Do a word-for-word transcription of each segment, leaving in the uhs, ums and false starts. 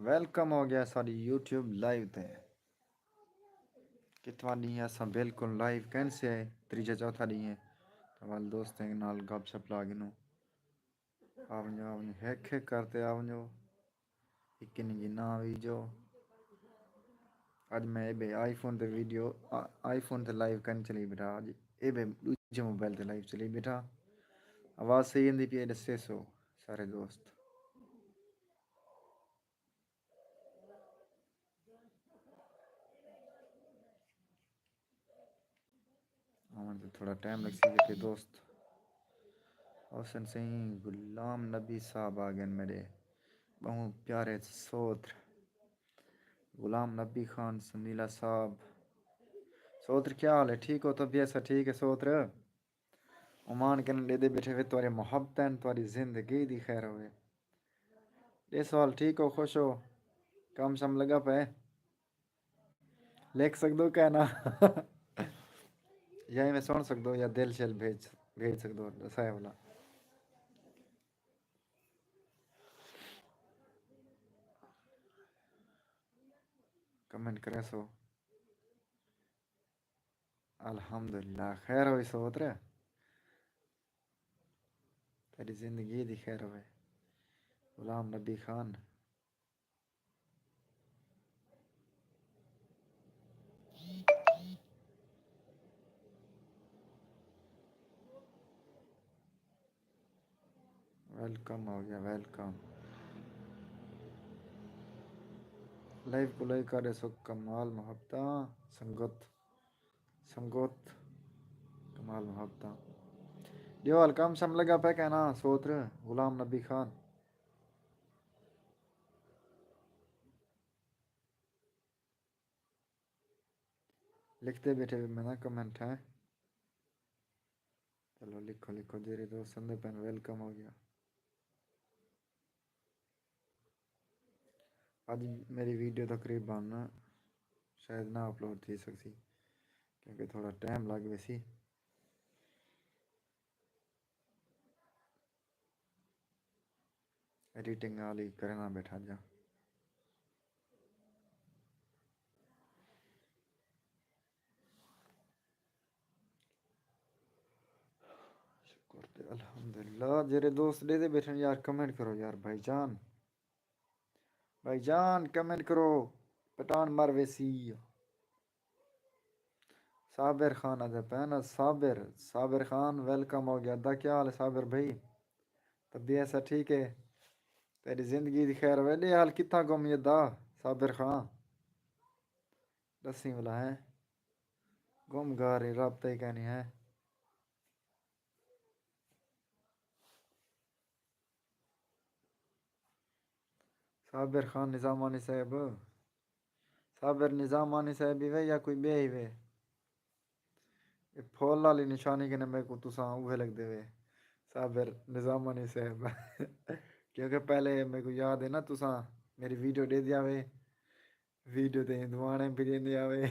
ویلکم ہو گیا ساݙی یوٹیوب لائیو تے۔ کتواں ݙینہہ اساں بالکل لائیو کین سے آئے، تریجھا چوتھا ݙینہہ ہے۔ تاں ول دوستیں نال گپ شپ لا گھنوں۔ آ ونڄو، آ ونڄو، ہک ہک کر تے آ ونڄو۔ ہک کنی جی نہ وی جو۔ اڄ میں ایبے آئی فون تے ویڈیو، آ-، آئی فون تے لائیو کن چلی بیٹھا۔ اڄ ایبے ݙوجھے موبائل تے لائیو چلی بیٹھا۔ آواز صحیح آندی پئی ہے، ݙسیسو سارے دوست۔ آوݨ تے تھوڑا ٹائم لڳسی، جیکے دوست حسن سئیں غلام نبی صاحب آ ڳئن میݙے ٻہوں پیارے سوتر غلام نبی خان سنیلا صاحب۔ سوتر کیا حال ہے؟ ٹھیک ہو؟ طبیعت سا ٹھیک ہے سوتر؟ عمان کن ݙیدے بیٹھے وے، تہاݙے محبتاں، تہاݙی زندگی دی خیر ہووے۔ ݙے سوال، ٹھیک ہو، خوش ہو؟ کم شم لڳا پئے؟ لکھ سڳدو کہ نہ؟ یا ایویں سݨ سڳدو یا دل شل بھیج، بھیج سڳدو، ݙسائے ولا۔ کمنٹ کریسو۔ الحمدللہ، خیر ہوئی سوتر؟ تیݙی زندگی دی خیر ہووے۔ غلام نبی خان۔ ویلکم ہو گیا، ویلکم۔ لائیو کوں لائک کر ݙیسو، کمال محبتاں سنگت، سنگت، کمال محبتاں۔ ݙیو حال، کم شم لڳا پئے کہ نہ سوتر غلام نبی خان؟ لکھدے بیٹھے وے میں نا کمنٹ ہے۔ چلو لکھو، لکھو، جیڑھے دوست آندے پئن، ویلکم ہو گیا۔ اڄ میری ویڈیو تقریباً شاید نہ اپلوڈ تھی سڳسی، کیونکہ تھوڑا ٹائم لڳ ویسی۔ ایڈیٹنگ آلی کرݨا بیٹھا جا۔ شکر تے الحمدللہ۔ جیڑھے دوست ݙیدے بیٹھن یار، کمنٹ کرو یار بھائی جان۔ بھائی جان، کمنٹ کرو، پٹھان مر ویسی۔ صابر خان آہدے پئن، صابر، صابر خان، ویلکم ہو گیا۔ دا کیا حال ہے صابر بھائی؟ طبیعت سا ٹھیک ہے؟ تیݙی زندگی دی خیر ہووے۔ ݙے حال، کتھاں گم یدا صابر خان؟ ݙسیں ولا ہے۔ گم گار ہیں، رابطہ ہی کائنی ہے۔ صابر خان نظامانی صاحب، صابر نظامانی صاحب ہی وے یا کوئی ٻیا ہی وے؟ اے پھول آلی نشانی کنے میکوں تساں اوہے لڳدے وے، صابر نظامانی صاحب۔ کیونکہ پہلے میکوں یاد ہے نا، تساں میری ویڈیو ݙیہدے آوے، ویڈیو تے ہندواݨے بھیڄیندے آوے،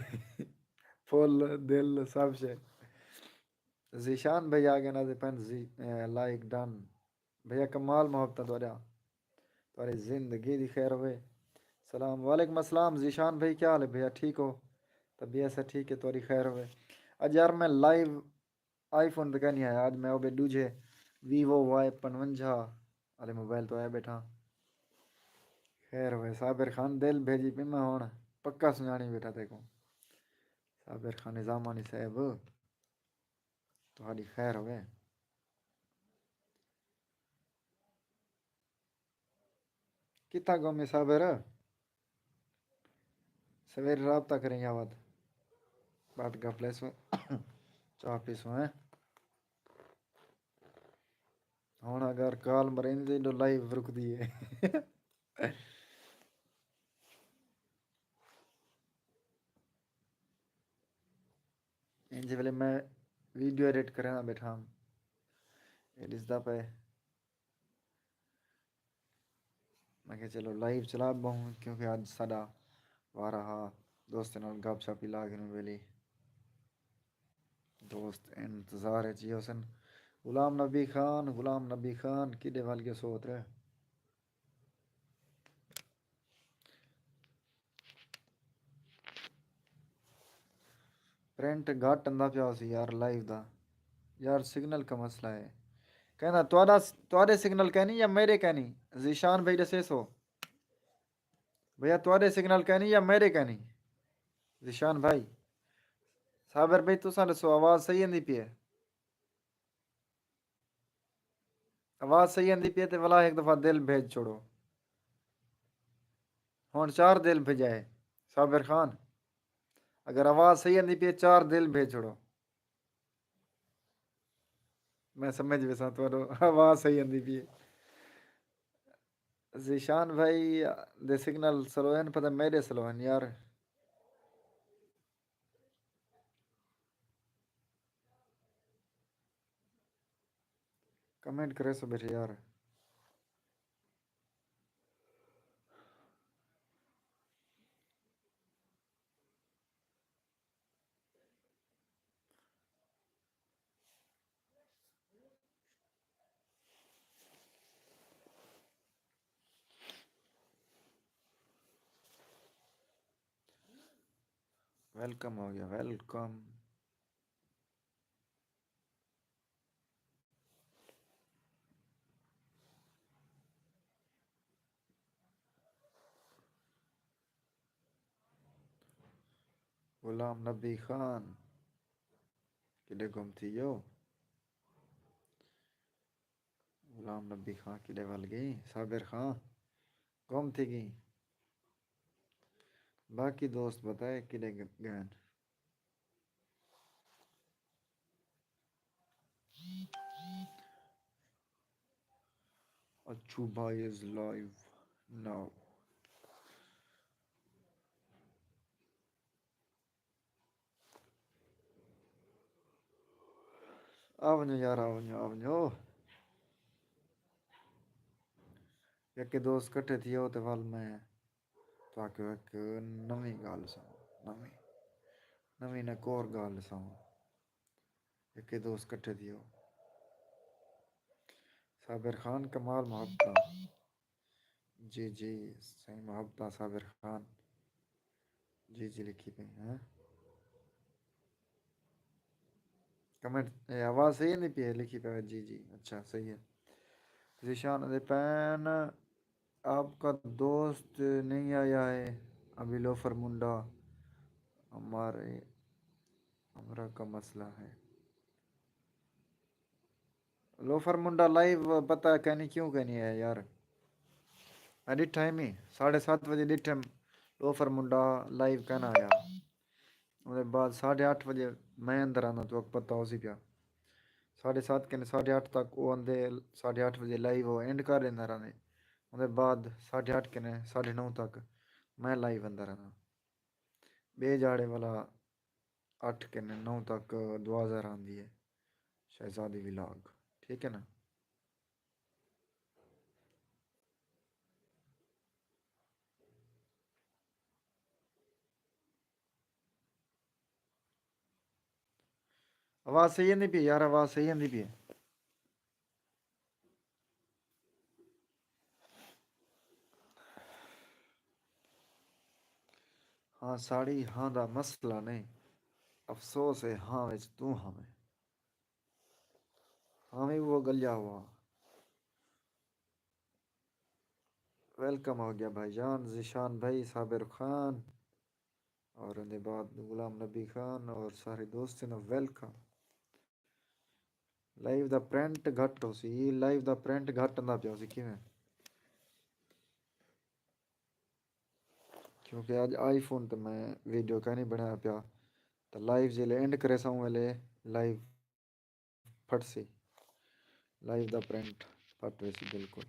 پھل، دل، سب شے۔ ذیشان بھائی آ ڳئن، آہدے پئن ذی-، اے، لائک ڈن۔ بھیا کمال محبتاں تہاݙا۔ تہاݙی زندگی دی خیر ہووے۔ سلام، وعلیکم السلام ذیشان بھائی، کیا حال ہے بھیا، ٹھیک ہو؟ طبیعت سا ٹھیک ہے، تہاݙی خیر ہووے۔ اڄ یار میں لائیو آئی فون تے کائنی آیا، اڄ میں او ٻئے ݙوجھے ویوو وائی پنجونجھا آلے موبائل توں آیا بیٹھا۔ خیر ہووے۔ صابر خان دل بھیڄی پئی میں ہݨ، پکا سنڄاݨی بیٹھا تیکوں۔ صابر خان نظامانی صاحب۔ تہاݙی خیر ہووے۔ کتھاں گم ہے صابر؟ سویرے رابطہ کریں یا وت، بات گپ لیسوں، چاہ پیسوں ہیں۔ ہݨ اگر کال مریندی تے لائیو رکدی ہے۔ انج ویلے میں ویڈیو ایڈٹ کرݨا بیٹھا ہم، اے ݙسدا پئے۔ میں کہا چلو لائیو چلا ٻہوں، کیونکہ اڄ ساݙا وارا ہا دوستیں نال گپ شپ ہی لا گھنوں ویلے۔ دوست انتظار اچ ہی ہوسن۔ غلام نبی خان، غلام نبی خان کݙے ول ڳیو سوتر؟ پرنٹ گھٹ آندا پیا ہوسی یار لائیو دا۔ یار سگنل کا مسئلہ ہے۔ کہندا تہاݙا، تہاݙے سگنل کائنی یا میݙے کائنی؟ ذیشان بھائی ݙسیسو۔ بھیا تہاݙے سگنل کائنی یا میݙے کائنی؟ ذیشان بھائی، صابر بھائی تساں ݙسو آواز صحیح آندی پئی ہے؟ آواز صحیح آندی پئی ہے تے ولا ہک دفعہ دل بھیج چھوڑو۔ ہݨ چار دل بھیجائے صابر خان، اگر آواز صحیح آندی پئی ہے چار دل بھیج چھوڑو۔ میں سمجھ ویساں تہاݙو آواز صحیح آندی پئی ہے۔ ذیشان بھائی دے سگنل سلو ہن، پتہ میݙے سلو ہن یار۔ کمنٹ کریسو بیٹھے یار۔ ویلکم ہو گیا، ویلکم۔ غلام نبی خان کݙے گم تھی ڳیو؟ غلام نبی خان کݙے ول ڳئی؟ صابر خان گم تھی ڳئی۔ باقی دوست بتائے کݙے ڳ-، ڳئن؟ اچھو بھائی از لائیو ناؤ۔ آ ونڄو یار، آ ونڄو، آ ونڄو۔ یکے دوست کٹھے تھیو تے ول میں تہاکوں ہک نویں ڳالھ ݙساواں، نویں، نویں نہ ہک ہور ڳالھ ݙساواں۔ یکے دوست کٹھے تھیو۔ صابر خان کمال محبتاں۔ جی جی سائیں، محبتاں صابر خان۔ جی جی لکھی پئی ہیں۔ کمنٹ، اے آواز صحیح نہیں پئی ہے، لکھی پئی ہے۔ جی جی اچھا صحیح ہے۔ ذیشان دے پین، آپ کا دوست نہیں آیا ہے ابھی، لوفر منڈا ہمارے، ہمارا کا مسئلہ ہے۔ لوفر منڈا لائیو پتہ کینی کیوں کینی ہے یار۔ میں ݙٹھا ہی میں ساڑھے ست وڄے ݙٹھم، لوفر منڈا لائیو کینا آیا۔ اوندے بعد ساڑھے اٹھ وڄے میں اندر آندا، تہاکوں پتہ ہوسی پیا۔ ساڑھے ست کنے ساڑھے اٹھ تک او آندے، ساڑھے اٹھ وڄے لائیو او اینڈ کر ݙیندا رہندے۔ اوندے بعد ساڑھے اٹھ کنے ساڑھے نو تک میں لائیو اندر آندا۔ ٻئے جاڑے والا اٹھ کنے نو تک دعا ظہر آندی ہے، شہزادی ولاگ، ٹھیک ہے نا؟ آواز صحیح آندی پئی یار، آواز صحیح آندی پئی ہے۔ ہاں ساڑی ہاں دا مسئلہ نہیں، افسوس ہے ہاں وچ توں ہاویں۔ ہاں وی وہ گلیا ہوا۔ ویلکم ہو گیا بھائی جان، ذیشان بھائی، صابر خان، اور ان دے بعد غلام نبی خان اور سارے دوست نے ویلکم۔ لائیو دا پرنٹ گھٹ ہوسی، لائیو دا پرنٹ گھٹ آندا پیا ہوسی کیویں؟ کیونکہ اڄ آئی فون تے میں ویڈیو کائنی بݨایا پیا، تاں لائیو جیلے اینڈ کریساں اوں ویلے لائیو پھٹسی، لائیو دا پرنٹ پھٹ ویسی بالکل۔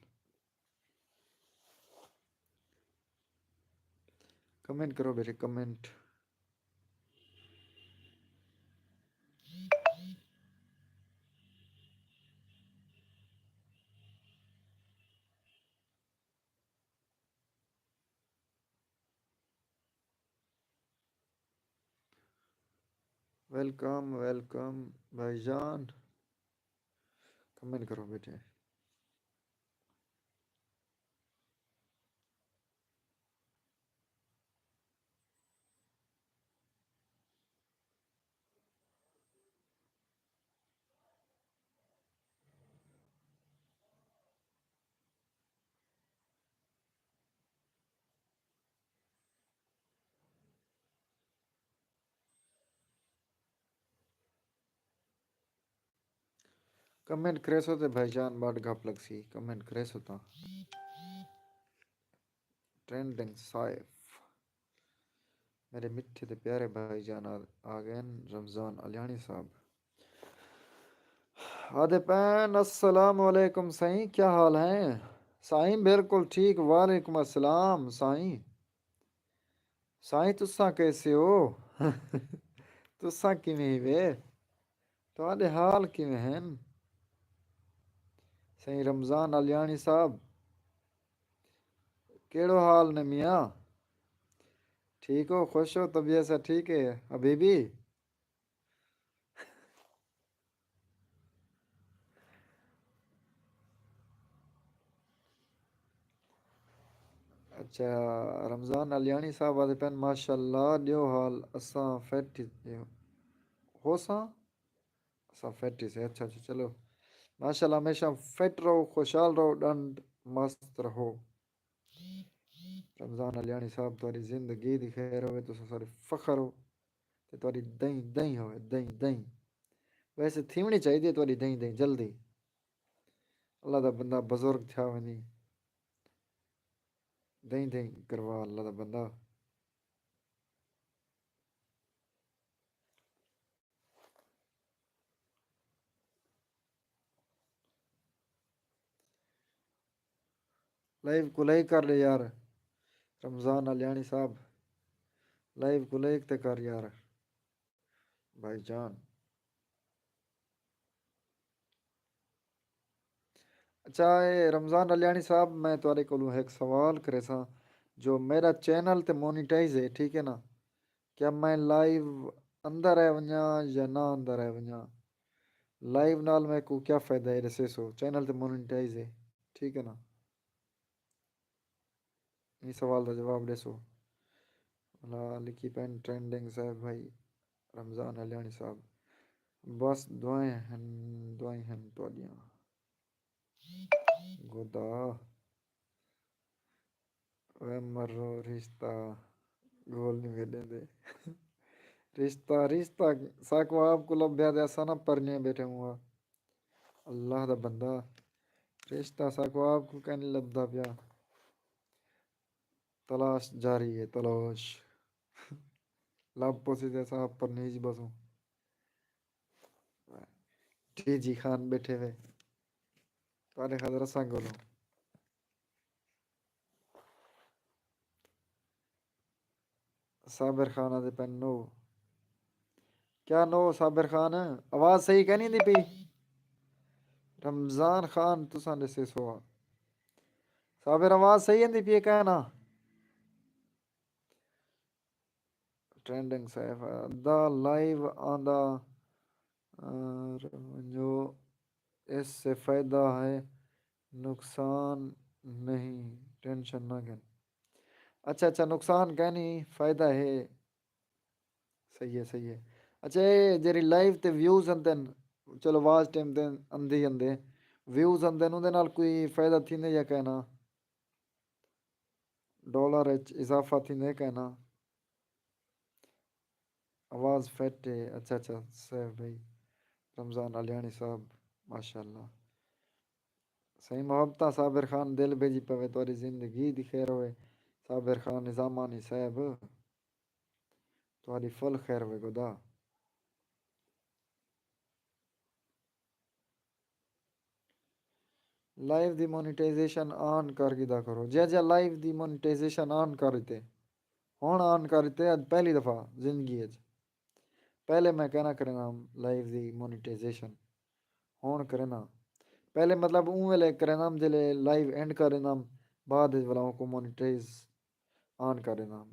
کمنٹ کرو بیٹے، کمنٹ۔ ویلکم، ویلکم بھائی جان، کمنٹ کرو بیٹے۔ کمنٹ کریسو تے بھائی جان بڑ گھپ لگسی، کمنٹ کریسو تاں۔ ٹرینڈنگ سائف، میرے میٹھے تے پیارے بھائی جان آ آ گئے ہن، رمضان الیاݨی صاحب۔ آدھے پین، السلام علیکم سائیں، کیا حال ہیں؟ سائیں بالکل ٹھیک، وعلیکم السلام سائیں۔ سائیں تساں کیسے ہو؟ تساں کیویں ہیوے؟ تہاݙے حال کیویں ہن؟ سائیں رمضان الیاݨی صاحب، کیڑھو حال نے میاں؟ ٹھیک ہو، خوش ہو، طبیعت سا ٹھیک ہے حبیبی؟ اچھا، رمضان الیاݨی صاحب آدھے پین، ماشاءاللہ ݙیو حال، اساں فٹ ہوساں، اساں فٹ ہی سے۔ اچھا اچھا، چلو، ماشاءاللہ، ہمیشہ فٹ رہو، خوشحال رہو، ݙنڈ مست رہو۔ رمضان الیاݨی صاحب، تہاݙی زندگی دی خیر ہووے، تساں سارے فخر ہو تے تہاݙی دئیں دئیں ہووے، دئیں دئیں۔ ویسے تھیوݨی چاہیدی ہے تہاݙی دئیں دئیں جلدی۔ اللہ دا بندہ بزرگ تھیا ویندی، دئیں دئیں کروا اللہ دا بندہ۔ لائیو کوں لائک کر ݙے یار، رمضان الیاݨی صاحب، لائیو کوں لائک تے کر یار بھائی جان۔ اچھا، اے رمضان الیاݨی صاحب، میں تہاݙے کولوں ہک سوال کریساں، جو میݙا چینل تے مونیٹائز ہے، ٹھیک ہے نا؟ کیا میں لائیو آندا رہ ونڄاں یا نہ آندا رہ ونڄاں؟ لائیو نال میکوں کیا فائدہ ہے، ݙسیسو؟ چینل تے مونیٹائز ہے، ٹھیک ہے نا؟ ایں سوال دا جواب ݙیسو۔ ولا لکھی پین ٹرینڈنگ صاحب بھائی، رمضان الیاݨی صاحب، بس دعائیں ہن، دعائیں ہن تہاݙیاں۔ گدا۔ وے مرو، رشتہ ڳول نہیں ویݙیندے۔ رشتہ، رشتہ ساکوں آپ کوں لبھیا تے اساں نہ پرنیے ٻیٹھے ہوں۔ اللہ دا بندہ، رشتہ ساکوں آپ کوں کائنی لبھدا پیا۔ تلاش جاری ہے، تلاش۔ لب پوسی تے اساں پرنیج بسوں۔ ڈی جی خان ٻیٹھے وے۔ تہاݙے خاطر اساں ڳولوں۔ صابر خان آدھے پئے نو۔ کیا نو صابر خان؟ آواز صحیح کائنی آندی پئی؟ رمضان خان تساں ݙسیسو۔ صابر آواز صحیح آندی پئی ہے کائنا؟ ٹرینڈنگ صاحب دا لائیو آندا، آ، ونڄو، اس سے فائدہ ہے، نقصان نہیں، ٹینشن نہ گھن۔ اچھا اچھا، نقصان کائنی، فائدہ ہے۔ صحیح ہے، صحیح ہے۔ اچھا، اے جیڑھی لائیو تے ویوز آندن، چلو واچ ٹائم تے آندی آندے، ویوز آندن، اوندے نال کوئی فائدہ تھیندے یا کائنا؟ ڈالر اچ اضافہ تھیندے کائنا؟ آواز فٹ ہے۔ اچھا اچھا، صاحب بھائی، رمضان الیاݨی صاحب، ماشاءاللہ۔ سائیں محبتاں صابر خان دل بھیڄی پوے، تہاݙی زندگی دی خیر ہووے۔ صابر خان نظامانی صاحب، تہاݙی فل خیر ہووے گدا۔ لائیو دی مونیٹائزیشن آن کر گھدا کرو۔ جیاں جیاں لائیو دی مونیٹائزیشن آن کر ݙتے، ہݨ آن کر ݙتے، اڄ پہلی دفعہ زندگی اچ۔ پہلے میں کائنا کریندم لائیو دی مونیٹائزیشن، ہݨ کرینداں۔ پہلے مطلب اوں ویلے کریندم جیلے لائیو اینڈ کریندم، بعد وچ ولا اونکوں مونیٹائز آن کریندم۔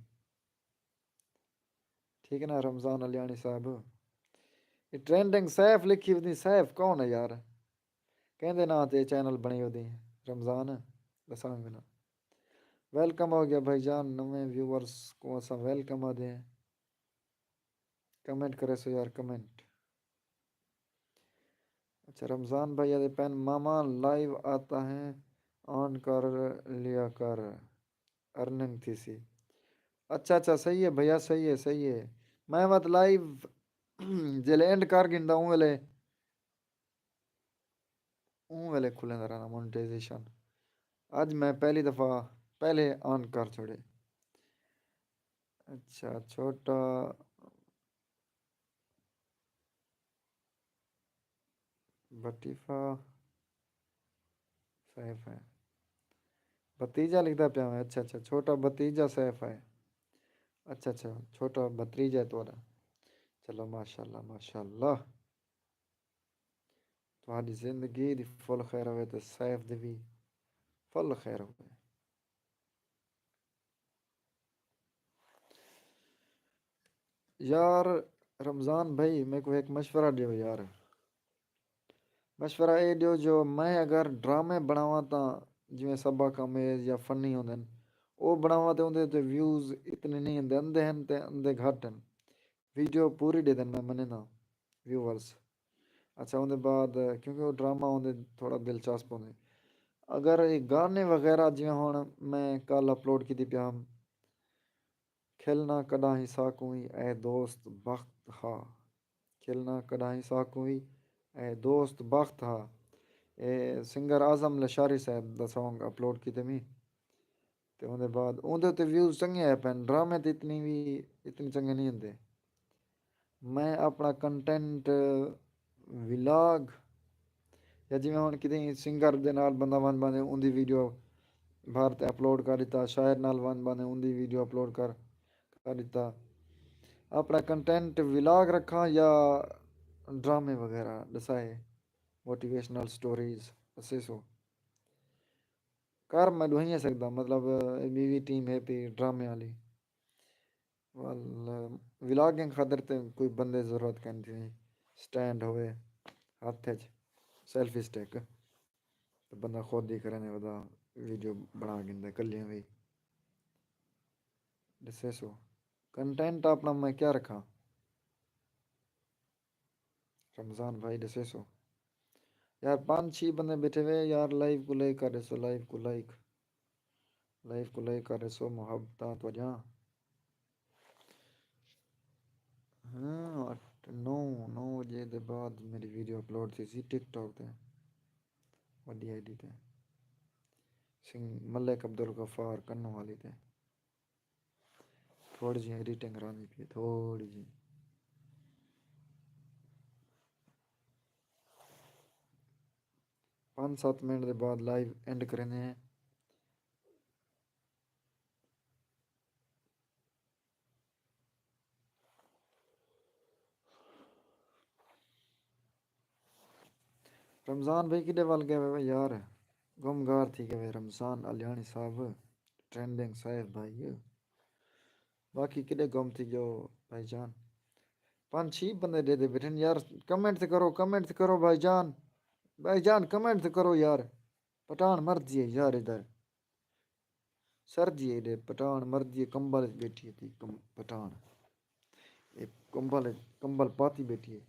ٹھیک ہے نا رمضان الیاݨی صاحب؟ اے ٹرینڈنگ سیف لکھی ودی، سیف کون ہے یار؟ کیندے ناں تے چینل بݨی ودی؟ رمضان، ݙساں وی نا۔ ویلکم ہو گیا بھائی جان، نویں ویورز کوں اساں ویلکم آہدے ہیں۔ کمنٹ کریسو یار، کمنٹ۔ اچھا، رمضان بھائی آہدے پئن، ماما لائیو آتا ہے، آن کر لیا کر، ارننگ تھیسی۔ اچھا اچھا، صحیح ہے بھیا، صحیح ہے، صحیح ہے۔ میں وت لائیو جیلے اینڈ کر گھندا اوں ویلے اوں ویلے کھلیندا رہنا مونیٹائزیشن۔ اڄ میں پہلی دفعہ پہلے آن کر چھوڑے۔ اچھا، چھوٹا بھٹیفا سیف ہے۔ بھتیجا لکھدا پیا میں۔ اچھا، اچھا، چھوٹا بھتیجا سیف ہے۔ اچھا، اچھا، چھوٹا بھتریجا ہے تہاݙا۔ چلو، ماشاءاللہ، ماشاءاللہ۔ تہاݙی زندگی دی فل خیر ہووے تے سیف دی وی فل خیر ہووے۔ یار رمضان بھائی، میکوں ہک مشورہ ݙیو یار۔ مشورہ اے ݙیو جو میں اگر ڈرامے بݨاواں تاں جیویں سبق آمیز یا فنی ہوندن، او بݨاواں تے اوندے تے ویوز اتنے نہیں ہوندے، اندے ہن تے اندے گھٹ ہن۔ ویڈیو پوری ݙیندن، میں منینداں ویورز۔ اچھا، اوندے بعد کیونکہ او ڈرامہ ہوندے تھوڑا دلچسپ ہوندے۔ اگر اے گانے وغیرہ جیویں ہݨ میں کل اپلوڈ کیتی پیا ہم، کھلنا کݙاہیں ساکوں وی اے دوست بخت ہا۔ کھلنا کݙاہیں ساکوں وی اے دوست بخت ہا۔ اے سنگر اعظم لشاری صاحب دا سانگ اپلوڈ کیتے میں۔ تے اوندے بعد اوندے تے ویوز چنڳے آئے پئن۔ ڈرامے تے اتنی وی، اتنے چنڳے نہیں ہوندے۔ میں اپݨا کنٹینٹ ولاگ یا جیویں ہݨ کتھے سنگر دے نال بندہ ونڄ ٻاندے اوندی ویڈیو بھر تے اپلوڈ کر ݙتا، شاعر نال ونڄ ٻاندے اوندی ویڈیو اپلوڈ کر، کر ݙتا۔ اپݨا کنٹینٹ ولاگ رکھاں یا ڈرامے وغیرہ ݙسائے، موٹیویشنل سٹوریز، اسے سو کر میں ݙوہائیں سڳدا، مطلب، اے ٻی وی ٹیم ہے پئی ڈرامے والی۔ ول ولاگنگ خاطر تے کوئی بندے ضرورت کائنی تھیندی، سٹینڈ ہووے ہتھ اچ، سیلفی سٹک، تے بندہ خود ہی کریندے ودا ویڈیو بݨا گھندے کلیاں وی۔ ݙسیسو کنٹینٹ اپݨا میں کیا رکھاں؟ رمضان بھائی ݙسیسو۔ یار پنج چھی بندے ٻیٹھے وے یار، لائیو کوں لائک کر ݙیسو، لائیو کوں لائک، لائیو کوں لائک کر ݙیسو، محبتاں تہاݙیاں۔ ہاں، اٹھ، نو، نو وڄے دے بعد میݙی ویڈیو اپلوڈ تھیسی ٹک ٹاک تے، وݙی آئی ڈی تے، سنگ، ملک عبدالغفار کنوں والی تے۔ تھوڑی جی ایڈیٹنگ رہندی پئی ہے، تھوڑی جی۔ پنج ست منٹ دے بعد لائیو اینڈ کریندے ہیں۔ رمضان بھائی کݙے ول ڳئے وے یار؟ گم گار تھی ڳئے وے رمضان الیاݨی صاحب، ٹرینڈنگ صاحب بھائی۔ باقی کݙے گم تھی ڳیو بھائی جان؟ پنج چھی بندے ݙیہدے ٻیٹھن یار، کمنٹ تے کرو، کمنٹ تے کرو بھائی جان، بھائی جان کمنٹ تے کرو یار۔ پٹھان مردی ہے یار ادھر۔ سردی ہے ایݙے، پٹھان مردی ہے، کمبل وچ ٻیٹھی ہے تھی، کم-، پٹھان۔ اے کمبل، کمبل پاتی ٻیٹھی ہے۔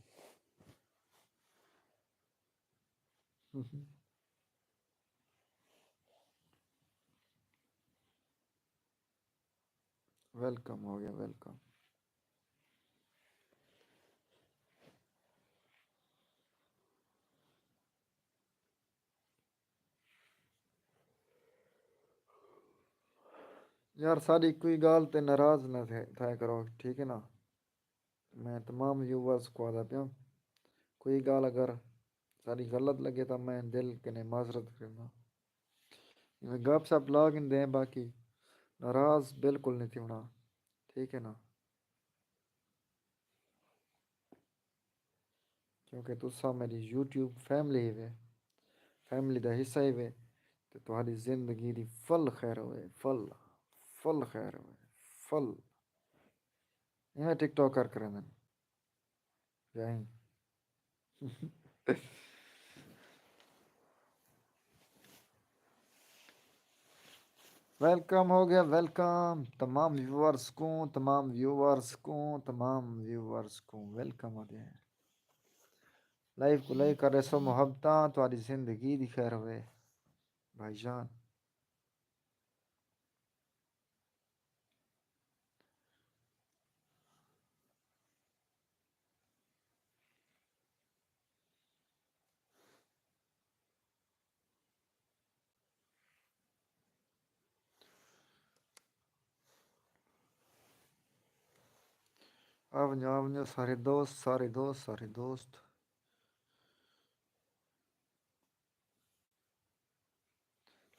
ویلکم ہو ڳیا، ویلکم۔ یار ساݙی کوئی ڳالھ تے ناراض نہ تھے، تھیا کرو، ٹھیک ہے نا؟ میں تمام ویورز کوں آہدا پیاں، کوئی ڳالھ اگر ساݙی غلط لڳے تاں میں دل کنیں معذرت کرینداں۔ ایویں گپ شپ لا گھندے ہیں، باقی ناراض بالکل نہیں تھیوݨا، ٹھیک ہے نا؟ کیونکہ تساں میݙی یوٹیوب فیملی ہیوے، فیملی دا حصہ ہیوے، تے تہاݙی زندگی دی فل خیر ہووے، فل، فل خیر ہووے، فل۔ ایویں ٹک ٹاک کر کریندن۔ جائیں۔ ویلکم ہو ڳیا، ویلکم تمام ویورز کوں، تمام ویورز کوں، تمام ویورز کوں ویلکم ہو ڳیا۔ لائیو کوں لائک کر ݙیسو، محبتاں، تہاݙی زندگی دی خیر ہووے بھائی جان۔ آ ونڄو، آ ونڄو سارے دوست، سارے دوست، سارے دوست۔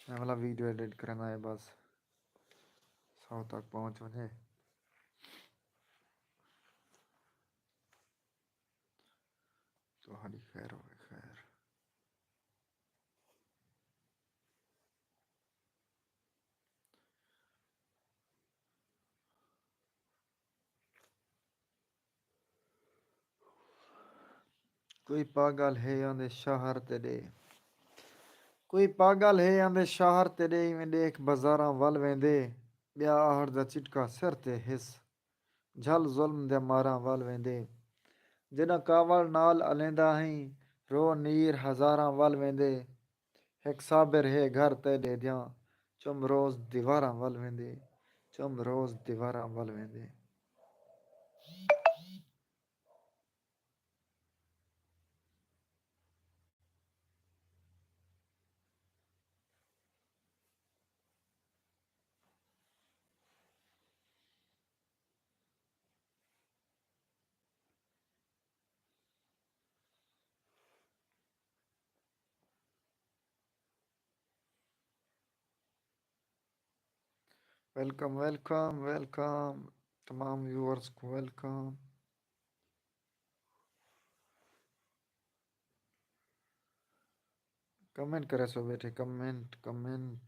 میں والا ویڈیو ایڈٹ کرݨا ہے، بس سو تک پہنچ ونڄے۔ تہاݙی خیر ہووے، خیر۔ کوئی پاڳل ہے آندے شہر تیݙے، کوئی پاڳل ہے آندے شہر تیݙے، ایویں ݙیکھ بازاراں ول ویندے، ٻیا آہڑ دا چٹکا سر تے ہس، جھل ظلم دیاں ماراں ول ویندے۔ جݙاں کاوڑ نال الیندا ہئیں، رو نیر ہزاراں ول ویندے۔ ہک صابر ہے گھر تیݙے دیاں، چم روز دیواراں ول ویندے، چم روز دیواراں ول ویندے۔ ویلکم، ویلکم، ویلکم، تمام ویورز کوں ویلکم۔ کمنٹ کریسو ٻیٹھے، کمنٹ، کمنٹ۔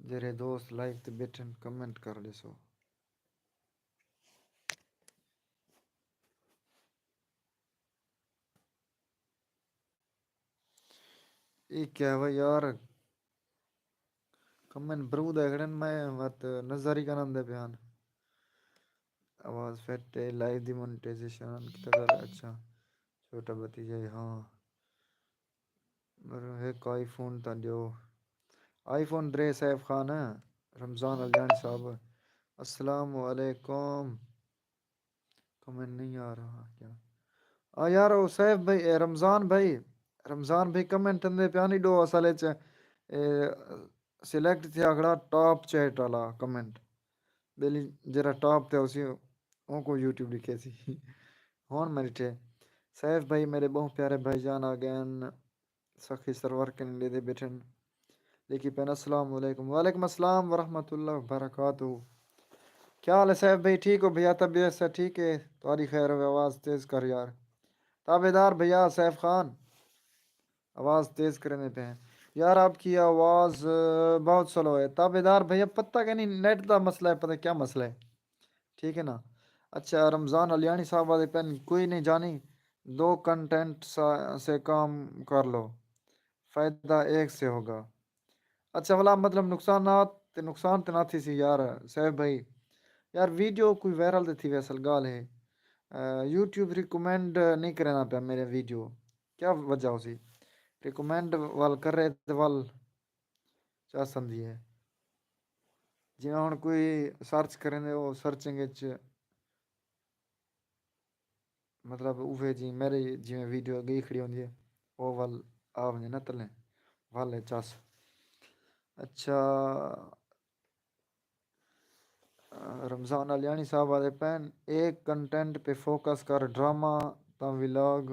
جیڑھے دوست لائیو تے ٻیٹھن، کمنٹ کر ݙیسو۔ اے کیا ہوا یار؟ کمنٹ برو دے کھڑن، میں وت نظر ہی کن آندے پئے ہن۔ آواز فٹ ہے، لائیو دی مونیٹائزیشن کیتا کر۔ اچھا، چھوٹا بھتیجا ہے، ہاں۔ پر ہک آئی فون تاں ݙیو۔ آئی فون درے سیف خان، رمضان الیانی صاحب۔ السلام علیکم۔ کمنٹ نہیں آ رہا کیا؟ آ یار، او سیف بھائی، اے رمضان بھائی، رمضان بھائی کمنٹ اندے پیا نہیں ݙو اصل اچ، اے، سلیکٹ تھیا کھڑا ٹاپ چیٹ والا کمنٹ۔ ٻیلی جیڑھا ٹاپ تے ہوسی، اونکوں یوٹیوب ݙکھیسی۔ ہݨ میں ݙٹھے۔ سیف بھائی، میݙے ٻہوں پیارے بھائی جان آ ڳئن۔ سخی سرور کن ݙیہدے ٻیٹھن۔ لکھی پئن، السلام علیکم۔ وعلیکم السلام ورحمۃ اللہ وبرکاتہ۔ کیا حال ہے سیف بھائی؟ ٹھیک ہو بھیا؟ طبیعت سے ٹھیک ہے؟ تہاݙی خیر ہووے، آواز تیز کر یار۔ تابعدار بھیا سیف خان، آواز تیز کریندے پئے ہیں۔ یار، آپ کی آواز، آ، بہت سلو ہے۔ تابعدار بھیا، پتہ کہ نہیں، نیٹ دا مسئلہ ہے، پتہ کیا مسئلہ ہے۔ ٹھیک ہے نا؟ اچھا، رمضان الیانی صاحب آہدے پئن، کوئی نہیں جانی، دو کنٹینٹ سا-، سے کام کر لو، فائدہ ایک سے ہوگا۔ اچھا، ولا مطلب نقصانات تے، نقصان تے نہ تھیسی یار سیف بھائی۔ یار، ویڈیو کوئی وائرل تے تھیوے، اصل ڳالھ ہے۔ آ، یوٹیوب ریکمینڈ نہیں کریندا پیا میݙے ویڈیو، کیا وجہ ہوسی؟ ریکمینڈ ول کرے تے ول چس آندی ہے۔ جیویں ہݨ کوئی سرچ کریندے، او سرچنگ اچ مطلب اوہے جی میݙی جیویں ویڈیو ڳئی کھڑی ہوندی ہے، او ول آ ونڄے نا تلے، ول ہے چس۔ اچھا، رمضان الیانی صاحب آہدے پئن، ایک کنٹینٹ پہ فوکس کر، ڈرامہ تاں ولاگ،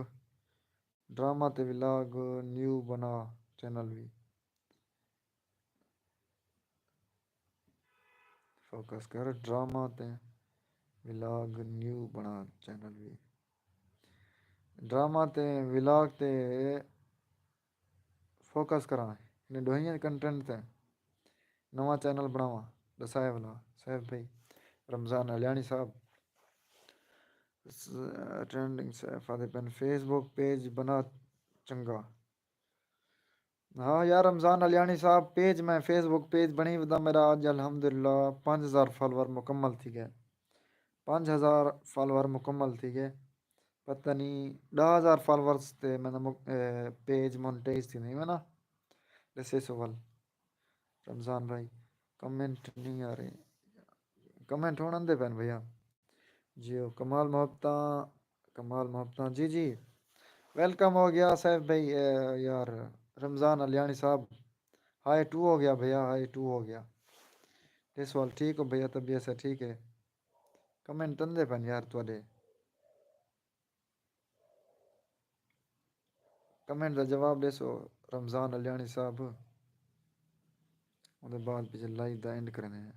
ڈرامہ تے ولاگ نیو بݨا چینل وی۔ فوکس کر، ڈرامہ تے ولاگ نیو بݨا چینل وی۔ ڈرامہ تے ولاگ تے فوکس کراں، انہیں ݙوہائیں کنٹینٹ تے نواں چینل بݨاواں، ݙسائے ولا سیف بھائی، رمضان الیانی صاحب۔ س-، ٹرینڈنگ سیف آہدے پئن، فیس بک پیج بݨا چنڳا۔ ہاں یار رمضان الیانی صاحب، پیج، میں فیس بک پیج بݨی ودا، میݙا اڄ الحمدللہ پنج ہزار فالوور مکمل تھی ڳئے۔ پنج ہزار فالوور مکمل تھی ڳئے۔ پتہ نہیں ݙاہ ہزار فالوورز تے میں مک-، اے، پیج مونیٹائز تھی نہیں میں نا۔ ݙسیسو ول۔ رمضان بھائی، کمنٹ نہیں آ رہے۔ کمنٹ ہݨ آندے پئن بھیا۔ جیو، کمال محبتاں، کمال محبتاں۔ جی، جی۔ ویلکم ہو گیا سیف بھائی، اے، یار، رمضان الیانی صاحب۔ ہائی ٹو ہو گیا بھیا، ہائی ٹو ہو گیا۔ ݙسو ول ٹھیک ہو بھیا، طبیعت سے ٹھیک ہے؟ کمنٹ تندے پن یار تہاݙے۔ کمنٹ دا جواب ݙیسو رمضان علیاݨی صاحب، اوندے بعد پچھے لائیو دا اینڈ کریندے ہیں۔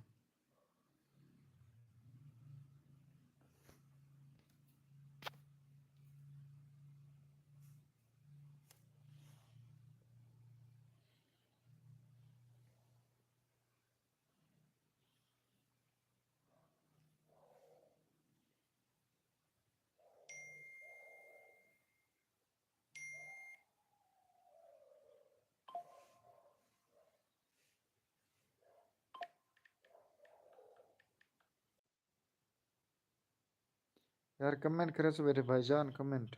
یار کمنٹ کریسو میرے بھائی جان، کمنٹ۔